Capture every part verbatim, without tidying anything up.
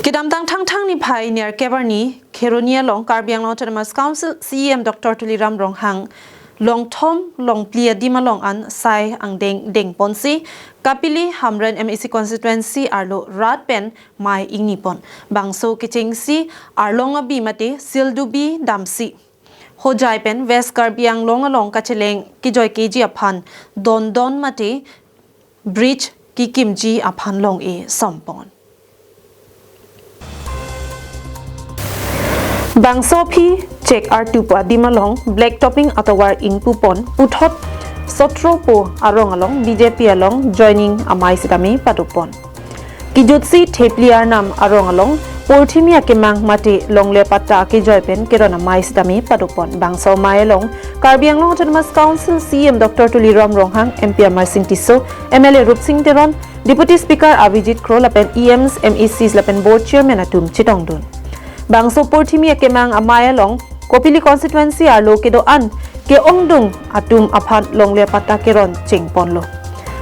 Kedamtang Thangthang niphai nerkep arni Kheroni along Karbi Anglong Autonomous Council C E M Doctor Tuliram Ronghang longthom longphli adim along an sai angdeng dengponsi Kapili Hamren M A C constituency arlo rat pen mei ingnipon. Bangso kechengsi arlong abi mate sildubi damsi Hojai pen West Karbi Anglong along kacheleng kejoikeji aphan dondon mate bridge kekimji aphan long-e sompon. Bangso aphi chek artu pu adim along black topping atovar ingpupon puthot sotro pu arong along B J P along joining amei sitame padopon. Kijutsi thepli arnam arong along porthimi akemang mate longle patta kejoi pen keron amei sitame padopon. Bangso amei along Karbi Anglong Autonomous Council C E M Doctor Tuliram Ronghang, M P Amarsing Tisso, M L A Rupsing Teron, Deputy Speaker Avijit Kro lapen E Ms, M A Cs lapen Board Chairman atum chetongdun. Bangso porthimi akemang amei along Kopili constituency arlo kedo-an ke-ongdung atum aphan longle patta keron chengponlo.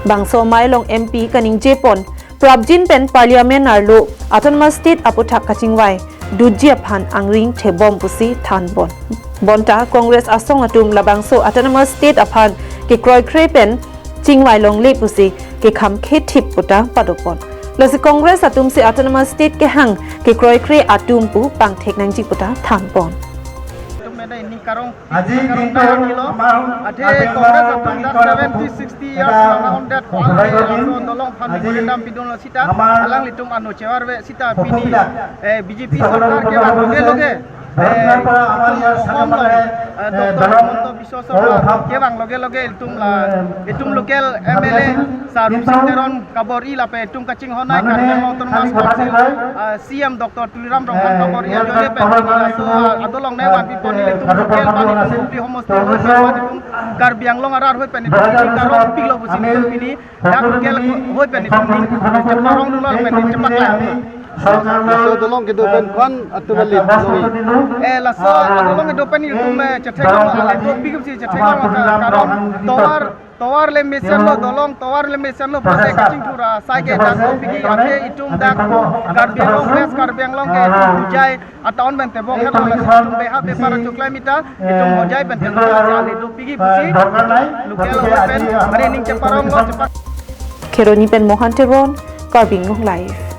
Bangso amei along M P kaningjepon prapjin pen Parliament arlo Autonomous State aputhak kachingvai duji aphan angring thebom pusi thanpon. Bonta Congress asong atum labangso Autonomous State aphan kekroikre pen chingvai longle pusi kekham khethip puta padopon. Lasi Congress atumsi Autonomous State kehang kekroikre atum pu pangthek nangji puta thanpon. Tum meda ini karong Aji karong tingkang dai arni lo. Amang Athe ating Congress atum dak seventy, sixty years nang ahon det ko ang laso dolong phan aji dam pidun lo sita. Alanglitum ano chevar ve sita pini, eh, B J P sorkar kevang loge loge, eh, itum ohom along, eh, Doctor Himanta Biswa Sarma kevang loge loge itum la, itum local M L A Sar Rupsing Teron kabor-i lapen itum kachinghon ai Karbi Anglong Autonomous Council, ah, C E M Doctor Tuliram Ronghang kabor-i ajoine pen pini laso, ah, adolong ne vanpi pon-i itum local vanpi itum homosti homosti vanpi itum Karbi Anglong arat hoi pen itum pini karong pilo pusi itum pini dak local hoi pen itum ning cheparong dolo pen itum chepaklanglo. Laso dolong kedo pen ko-an atum alit noi? Eh, laso dolong kedo pen itum, eh, chetheklong alit dopik pusi chetheklong karong tovar tovar le mesenlo, dolong tovar le mesenlo, pate kachingthur asai ke dak dopik, athe itum dak Karbi Anglong, West Karbi Anglong ke itum Hojai a-town pen tebong hetlo, lasi itum beha bepar achuklai mita itum Hojai pen tebong, lasi alit dopik pusi local hoi pen ari ning cheparonglo, chepa- Kheroni pen Mohan Teron, Karbi Anglong Live.